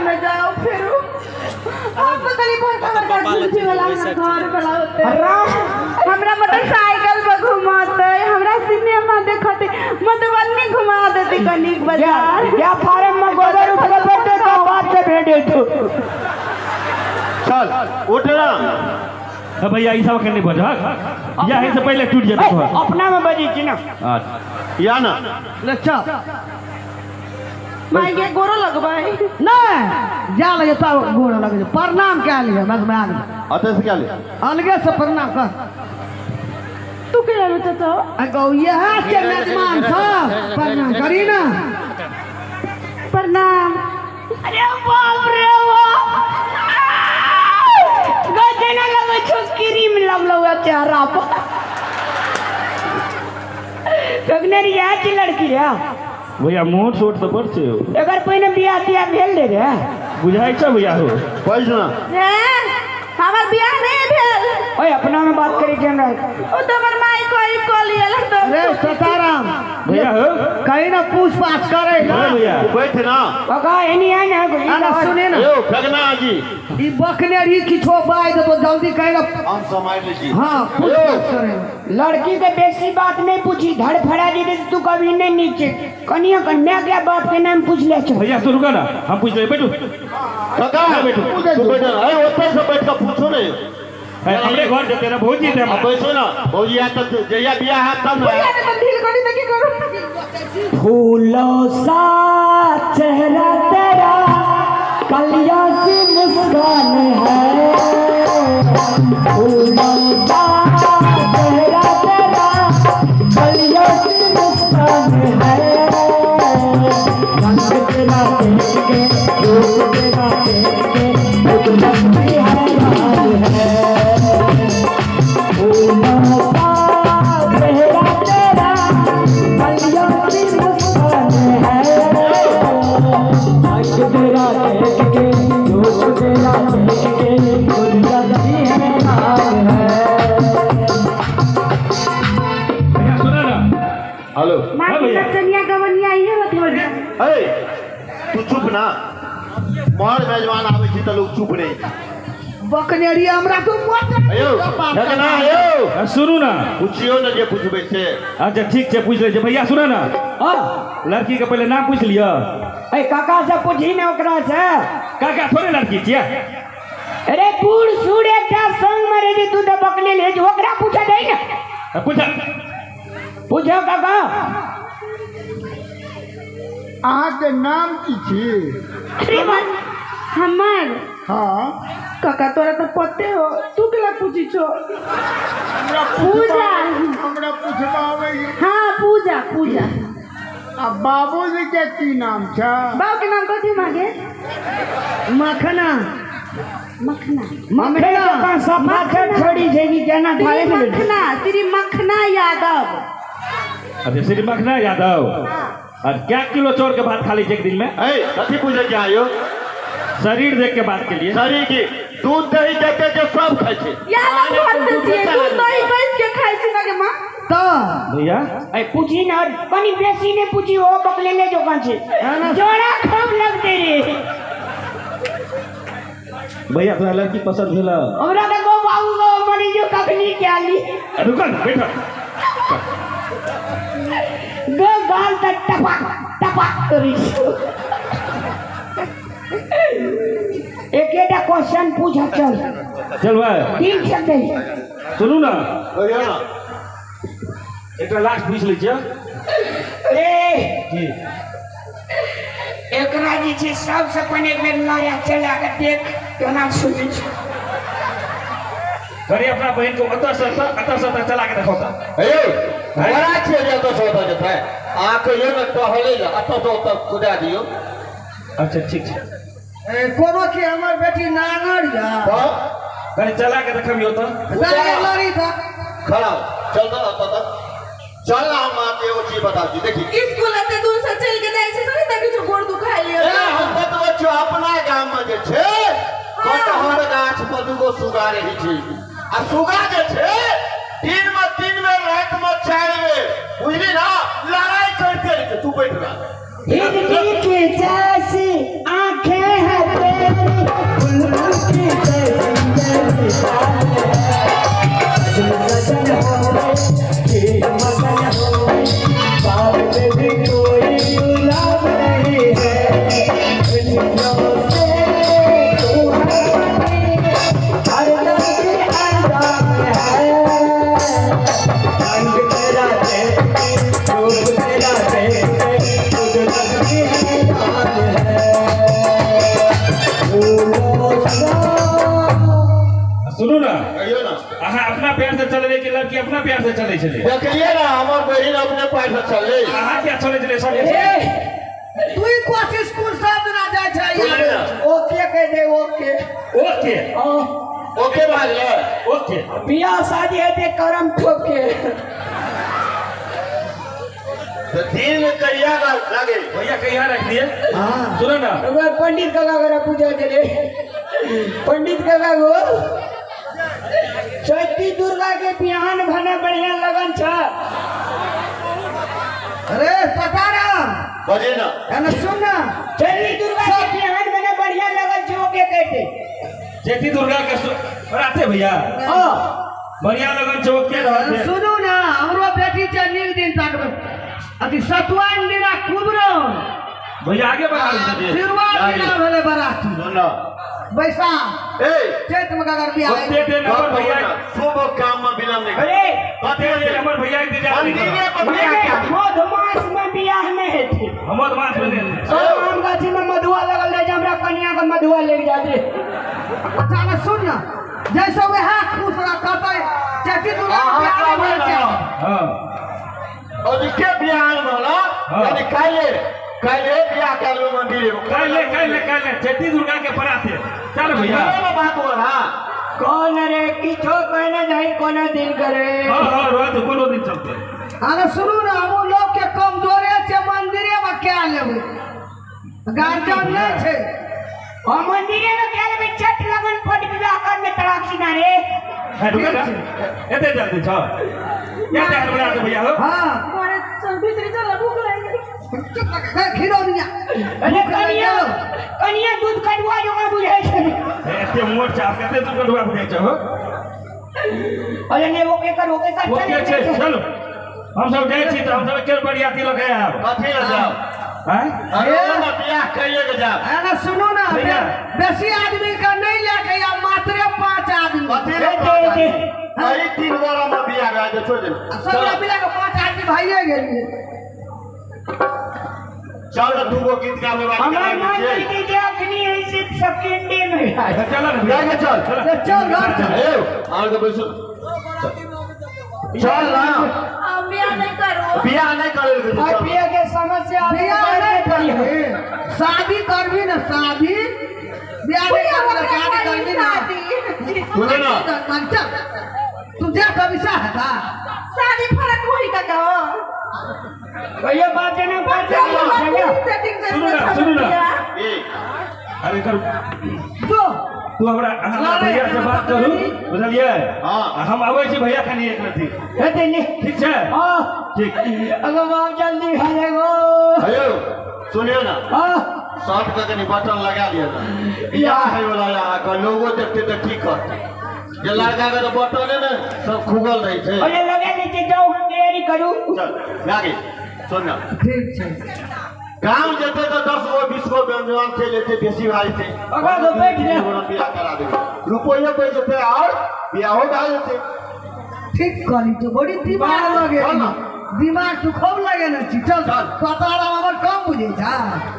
में जाओ फेरू आप पता नहीं बड़का बड़का झुलझी वाला हमरा घर वाला होते हमरा मोटरसाइकिल पर घुमाते हमरा सिनेमा देखते मधुबनी घुमा देते कनिक बाजार या फार्म में गोबर उठल पड़ते तो बात से भेट तू चल उठ ना भैया ई सब के नहीं बजहक या से पहले टूट जेतै तोहर अपना में बजी छी ना या ना ले चल माई के गोरो लगबै नहीं जा लगे तो गोरो लगे प्रणाम क्या लिए बस मैं आगे अते से क्या ले अलगे से प्रणाम कर तू के रहबे चाचा अगो यहाँ के मेजबान साहब प्रणाम करी ना प्रणाम। अरे बाप रे बाप गजना लगे छो क्रीम लगलो चेहरा पर कगनेरी यहाँ की लड़की रे भैया मोट सोट तो बड़ छे एकर पहिने बियाह तियाह भेल रे रे बुझाइ छ भैया हो बैठ ना हमर बियाह नहीं भेल। ओए अपना में बात करी के हमरा ओ तो हमर माई कोई कॉल लियल तो रे सताराम भैया हो कहीं ना पूछ पाछ करे ना भैया बैठ ना काका एनी आ ना ना सुने ना यो फगना जी ई बकने री किछो बाय दे तो जल्दी कहीं ना हम समाय ले जी। हां पूछ पाछ करे लड़की के बेसी बात नहीं पूछी धड़फड़ा दी तू कभी नहीं नीचे कनिया कन्या के बाप के नाम पूछ ले चल भैया तू रुका ना हम पूछ ले बैठो काका बैठो तू बैठ अरे ओतै से बैठ के पूछो ने हमरे घर जते ना भौजी ते हम बैठो ना भौजी आ त जइया बियाह है तब ना भैया ने बंधील करी त की करू। फूलों सा चेहरा तेरा कलियों सी मुस्कान है फूलों सा चेहरा तेरा कलियों सी मुस्कान है रंग तेरा देख के रूप तेरा देख के कुदरत भी हैरान है फूलों सा चेहरा तेरा कलियों सी मुस्कान है रंग तेरा देख के रूप तेरा देख के कुदरत भी हैरान है। भैया सुना ना हेलो मां नचनिया गवनिया इहे होत हो। ए तू चुप ना मार मेजबान आबै छी त लोग चुप नहीं बकनेरी हमरा तो मत अयो ठगना अयो सुनू ना पूछियो ना जे पूछबै से। अच्छा ठीक छै पूछ ले छै भैया सुना ना हां लड़की के पहले नाम पूछ लियो। ए काका से पूछी ना ओकरा से काका थोड़े लड़की छियै। अरे बूढ़ सूढ़ एकटा संग में रही तू त बकले ले ओकरा पूछ दे ना पूछ पूछो काका अहाँ के नाम की छी? हमर हाँ काका तोरा तो पते हो तू केला पूछी छो? पूजा हमरा पूछबा आबै। हाँ पूजा पूजा। आ बाबूजी के की नाम छ? बाबू के नाम कथी मांगे? मखना मखना मखना सफा छोड़ी छै कि केना थाले में मखना श्री मखना यादव। अच्छा श्री मखना यादव। और क्या किलो चोर के भात खा ली एक दिन में? ए कथी पूछे के आयो? शरीर देख के बात के लिए शरीर की दूध दही देते जे सब खाइ छै। यार घर से छियै दूध दही कैस के खाइ छै ना के मां त भैया ए पूछी ना कनी बेसी ने पूछी ओ बकले ले जो कां छै जोड़ा खूब लगते रे। भैया तोरा लड़की पसंद भेल? हमरा त गो बाबू गो मरी जो कखनी के आली। रुक ना बैठ गो गाल त टपक टपक करी। एक एक क्वेश्चन पूछ चल चल भाई ठीक छै। सुनू ना भैया एक लास्ट पूछ लै छियै। ए जी एकरा जे छै सबसे पहिने एक बेर लाया चला के देख केना सुनै छै। अरे अपना बहन को अतः से अतः चला के देखो। ए बड़ा छै जे अतः से अतः जेतै अहाँ कहियो ने टहलै ल अतः से अतः कुदा दियौ। अच्छा ठीक छै। ए कोनो के हमर बेटी नांगर या कनी चला के देखबियो त लड़ी था खड़ा चल त अतः तक चल ना हम अहाँके एगो चीज बता दी। देखी स्कूल एते दूर से चल के जाइ छै सर त किछु गोड़ दुखाइ लियो। ए हम बतबै छियौ अपना गाम में जे छै कटहर गाछ पर दूगो सुगा रहै छै आ सुगा जे छै दिन में 3 बेर रात में 4 बेर बुझली ना लड़ाई करते रहै छै। तू बैठ रह। हिरनी के जैसी आंखें हैं। पैर से चले कि लड़की अपना पैर से चले छले? देखलिए ना हमर बहिन अपने पैर से चले। अहाँ क्या चले छले सब? तू ही कोशिश स्कूल सब दिना जाय छै। ओके कह दे ओके ओके ओके भाई ले ओके। बियाह शादी हेतै करम ठोके। तो दिन कहिया लागे भैया कहिया रख दिए? हां सुनो ना पंडित काका करा पूजा करे। पंडित काका गो चैती दुर्गा के बिहान भने बढ़िया लगन छ। अरे पता ना बजे ना एने सुन ना चैती दुर्गा के बिहान भने बढ़िया लगन छ ओके कहते। चैती दुर्गा के राते भैया हां बढ़िया लगन छ ओके रहते। सुनू ना हमरो बेटी छै नीक दिन तक अति सतुआइन दिना कुबरो भैया आगे बढ़ा दे। शुरुआत दिना भेलै बरात। सुन ना बैसाख ए चैत में अगर बियाह ओते दिन हमर भैया शुभ काम में विलंब नहीं अरे कते दिन हमर भैया इंतजार नहीं मंदिरे पर बियाह मधुमास में बियाह नहीं हेतै। मधुमास में नहीं सब आम गाछी में मधुआ लगल रहे हमरा कनिया के मधुआ ले जाते। अच्छा ना सुन ना जैसे वह खुश रहता चैती दुर्गा बियाह में छै। हां और के बियाह होला यानी काले काले बियाह करलो मंदिर में काले काले काले चैती दुर्गा के पराते। चल भैया बात हो रहा कौन रे किछो कहने नहीं कोनो दिन करे। हां हां रोज कोनो दिन चलते। अरे सुनू ना हम लोग के कमजोरे छै मंदिरे में क्या लेबै गार्जियन नहीं छै। हम मंदिरे में क्या लेबै चट लगन फट विवाह करने तलाक सिना रे। रुक ना एते जल्दी छ क्या हड़बड़ा के भैया हो? हां अरे चल भीतर चल भूख लागि गेल खिरो दिया। अरे कनिया कनिया दूध कटुआ जोगा बुझै छै। एते मोट छै कते दूध कटुआ बुझै छै हो? अरे ने ओके कर ओके कर ओके छै चलो हम सब जाइ छी त हम सब के बरियाती लगे आब कथि ल जाओ। हैं अरे ना बियाह कइए के जाओ। अरे सुनो ना बेसी आदमी का नहीं लेके आ मात्र 5 आदमी कथि ल अरे 3 गोरा में बियाह भए जे छोड़ दे सब मिला के 5 आदमी भाइये गेलिए। चल दूगो गीत गावे बात हमर मन दीदी के अखनी ऐसे सेकंडे में चल ना चल चल घर चल ए आर के बैसो चल ना। हम बियाह नहीं करो बियाह नहीं करे बियाह के समस्या बियाह नहीं करबी शादी करबी ना शादी बियाह नहीं करबी शादी करबी ना। सुनो ना चल तू जा कभी चाहता शादी फरक होई का कहो भैया बात ना बात सुनो ना सुनो ना अरे कर जो तू हमरा भैया से बात करू बुझलिए? हां हम आबै छी भैया खाली एक रति हेतै ने ठीक छै? हां ठीक अगर बाप जल्दी खा जाएगो। हेलो सुनियो ना हां शर्ट के कनी बटन लगा लियो ना बियाह है वाला यहाँ के लोगो देखते त ठीक करते जे लड़का के बटन ने सब खुगल रहे छै। अरे लगा ले के जाओ हम तैयारी करू चल लागे सुन ना ठीक छै। गांव जेते तो 10 गो 20 गो बेजवान छै लेते बेसी भाई छै अगर तो बैठ ले बियाह करा देबे रुपया पे जेते और बियाहो भए जेते। ठीक कहली तो बड़ी दिमाग लगे दिमाग तू खूब लगे ना चल पता हमर कम बुझे छा।